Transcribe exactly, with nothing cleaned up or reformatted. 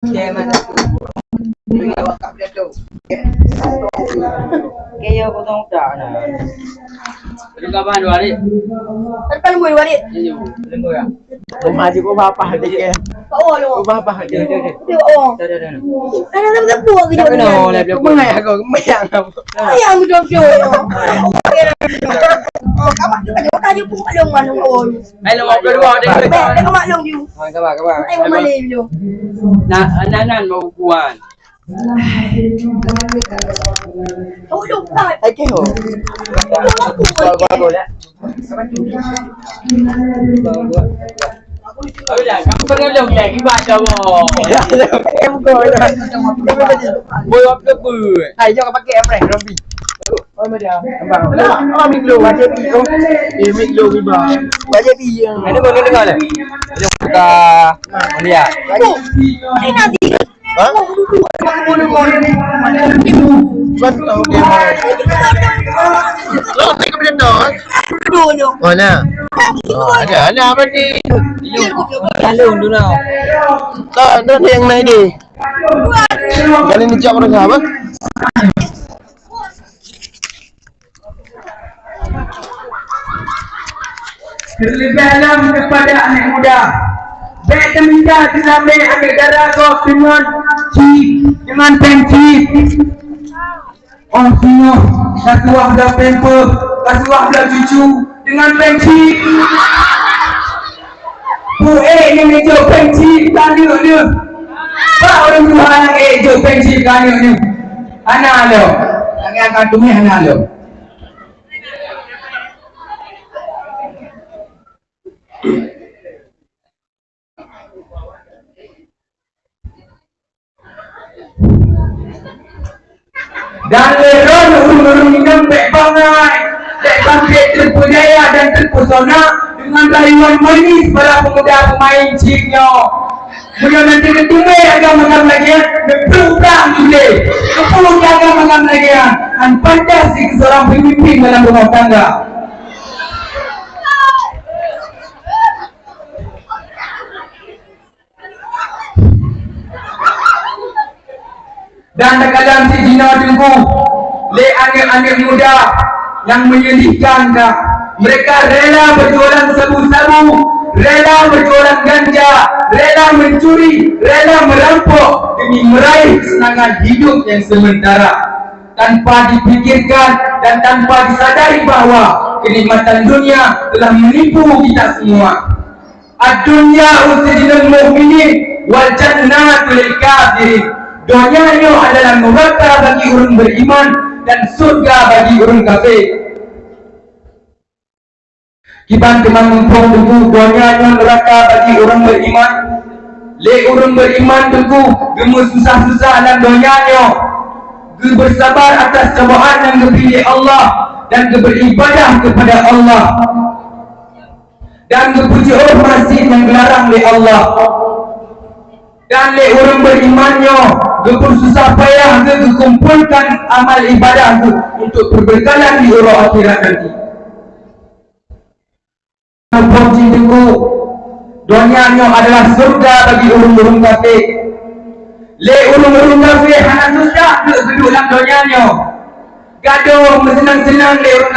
Kaya potong utak nah. Ada kapan dua hari? Depan boleh dua hari. Ini, lima ya. Rumah aja kau bapak aja ke? Kau lu. Kau bapak aja. Dia, dia, dia. Dia, oh. Dah, dah, dah. Dah, dah, dah, dah, dah, dah. Kau mengayak aku, mengayak aku. Ayam betul-betul. Oh, kamu tu tak ada, tak ada pun kat rumah lu, oh. Hai, lima puluh dua, dia. Baik, dia kat mak long dulu. Ha, kabar, kabar. Hai, mak long dulu. Nah, anak-anak mau bukuan. Oh, lupa. Hai, ke ho. Bagus, bagus, ya. Bagus. Oh, dah, kamu pernah long, ya, kibat kamu. Ya, ya, em, go, ya. Boy, apa pun? Hai, jom pakai, em, Rompi. Oh, media. Abang, abang, abang, mik lu, wajib pi, oh. Eh, mik lu, mik bang. Wajib pi, ya. Ini boleh dengar, le? Boleh buka. Boleh, ya? Ha? Bukan tahu dia mana. Lo, saya ke benda tu, eh? Oh, nah. Oh, ada, ada apa ni? Lalu, dulu. Tak, ada yang naik ni. Kali ni cak orang apa? Terlebih lom kepada aneuk muda. Bèk teuminta teulamé aneuk dara gob deungon chip, deungon péng chip. Oh singoh, ka suah bloe pamper, ka suah bloe cucu, deungon péng chip. Pu ék nyang jok péng chip ka aneuk neuh. Bak ureueng tuha nyang ék jok péng chip ka aneuk neuh. Hana lom. Lagèe akan teumé hana lom. Dan lé droe ureueng-ureueng inong bèk bangai, bèk bangkét teupeudaya dan teupesona deungon rayuan manis para pemuda pemain chip nyoe. Meunyoe nanti neuteumé agam-agam lagèe nyan, neuplueng prang jih lé. Neuplueng agam-agam lagèe nyan, han pantas jih keu seurang peumimpin dalam rumoh tangga. Dan takalon cit jinoe Teungku, lé aneuk-aneuk muda nyang menyedihkan ka. Mereka rela berjualan sabu-sabu, rela berjualan ganja, rela mencuri, rela merampok demi meraih kesenangan hidup yang sementara, tanpa dipikirkan dan tanpa disadari bahwa kenikmatan dunia telah menipu kita semua. Ad-dunya sijnul mu'minin wal jannatu lil kafirin. Donya nyoe adalah nuraka bagi ureueng beriman dan surga bagi ureueng kafé. Kiban teuma muphom Teungku, donya nyoe nuraka bagi ureueng beriman. Lé ureueng beriman Teungku geumeususah-susah lam donya nyoe, geubeusabar atas cobaan nyang geubri lé Allah dan geuberibadah kepada Allah. Dan geupeujeuet masjid nyang geularang lé Allah. Dan lé ureueng beriman nyoe geupeususah payah geuh geukumpolkan amal ibadah geuh untuk peubekalan di uroe akhirat nanti. Muphom cit Teungku, donya nyoe adalah syeuruga bagi ureueng-ureueng kafé. Lé ureueng-ureueng kafé hana susah geuh geuduek lam donya nyoe. Gadôh meuseunang-seunang lé ureueng